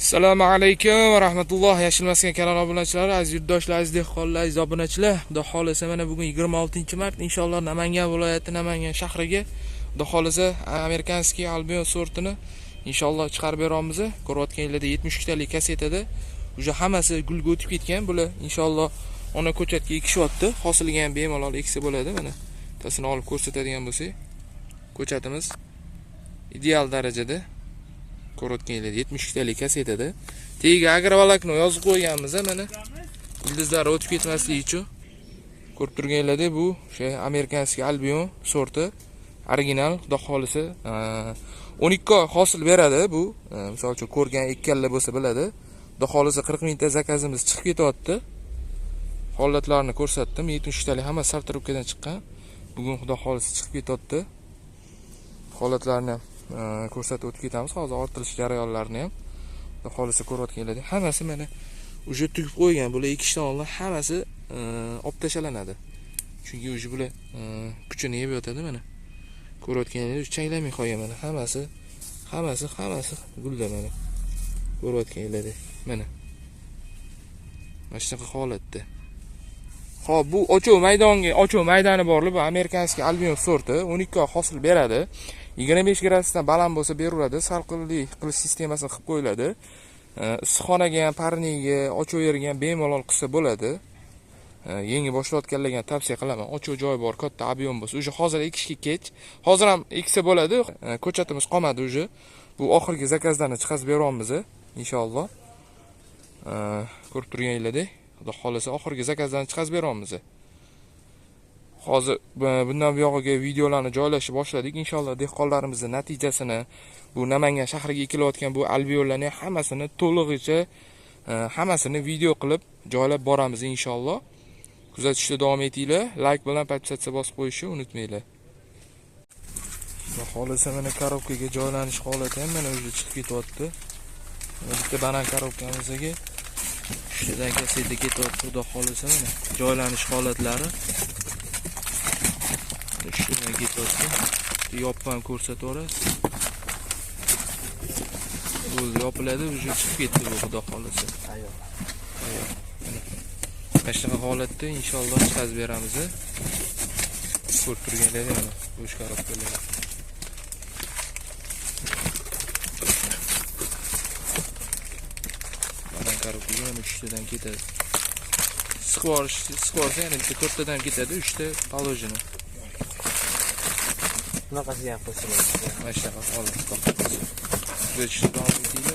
Assalomu alaykum va rahmatulloh. Yashil maskan kanali obunachilari, aziz yurtdoshlar, aziz dehqonlar, aziz obunachilar. Xudo xolasa mana bugun 26-mart inshaalloh Namangan viloyati Namangan shahriga Xudo xolasa американский Albion sortini inshaalloh chiqarib beramiz. Ko'rayotganinglarda 73 talik kassetada уже hammasi gulga o'tib ketgan. Bular inshaalloh ona ko'chatga ekishyapti. Hosiliga ham bemalol eksa bo'ladi. Mana bittasini olib ko'rsatadigan bo'lsak, ko'chatimiz ideal darajada. Ko'rayotganinglar 72 talik kassetada. Tagiga агроволокно yozib qo'yganmiz mana. Ildizlari o'tib ketmasligi uchun. Ko'rib turganinglardek bu o'sha американский Albion sorti original, xudo xolisa 12 oy hosil beradi bu. Misol uchun ko'rgan ekkanlar bo'lsa biladi. Xudo xolisa 40 mingta zakazimiz chiqib ketyapti. Holatlarni ko'rsatdim. 73 talik hamma сортировка dan chiqqan. Bugun xudo xolisa chiqib ketyapti. Holatlarni ko'rsatib o'tib ketamiz hozir, ortilish jarayonlarini ham. Xudo xolisa ko'rayotganlaridek hammasi mana уже tugib qo'ygan. Bular ekishdan oldin hammasi olib tashlanadi, chunki уже bular kuchini yeb yotadi. Mana ko'rayotganingizdek changlamay qolgan. Mana hammasi, hammasi, hammasi gulda. Mana ko'rayotganlaridek mana shunaqa holatda. Xo'p, bu ochuv maydonga, ochuv maydoni borli, bu американский Albion sorti 12 oy hosil beradi. 25 gradusdan baland bo'lsa beraveradi. Salqinlik qilish sistemasini qilib qo'yiladi. Issiqxonaga ham, парник ga, ochuv yerga ham bemalol qilsa bo'ladi. Yangi boshlayotganlarga ham tavsiya qilaman. Ochuv joy bor, katta объем bo'lsa, уже hozir ekishga kech. Hozir ham eksa bo'ladi. Ko'chatimiz qolmadi уже. Bu oxirgi zakazlarni chiqazib beryapmiz inshaalloh. Ko'rib turganinglardek, xudo xolasa oxirgi zakazlarni chiqazib beryapmiz. Hozir bundan buyog'iga videolarni joylashni boshladik. Inshaalloh dehqonlarimizni natijasini, bu Namangan shahriga ekilayotgan bu albionlarning hammasini to'lig'icha hammasini video qilib joylab boramiz inshaalloh. Kuzatishda davom etinglar. Like bilan подписаться bosib qo'yishni unutmanglar. Xudo xolasa mana коробка ga joylanish holati ham mana уже chiqib ketyapti. Mana bitta banan коробка mizga uchtadan kasseta ketyapti, xudo xolasa mana joylanish holatlari. Uchtadan ketyapti. Yopib ham ko'rsataverasiz. Bo'ldi, yopiladi, уже chiqib ketdi bu, xudo xolasa. Tayyor. Tayyor. Mana. Mana shunaqa holatda inshaalloh chiqazib beramiz. Ko'rib turganlaringiz mana bo'sh коробка lar. Banan коробка ga mana uchtadan ketadi. Siqib yuborish, siqib yuborsa yana bitta to'rttadan ketadi, uchta положено. Bunaqasiga ham qilsa bo'ladi. Mana shunaqa holat. Kuzatishda davom etinglar.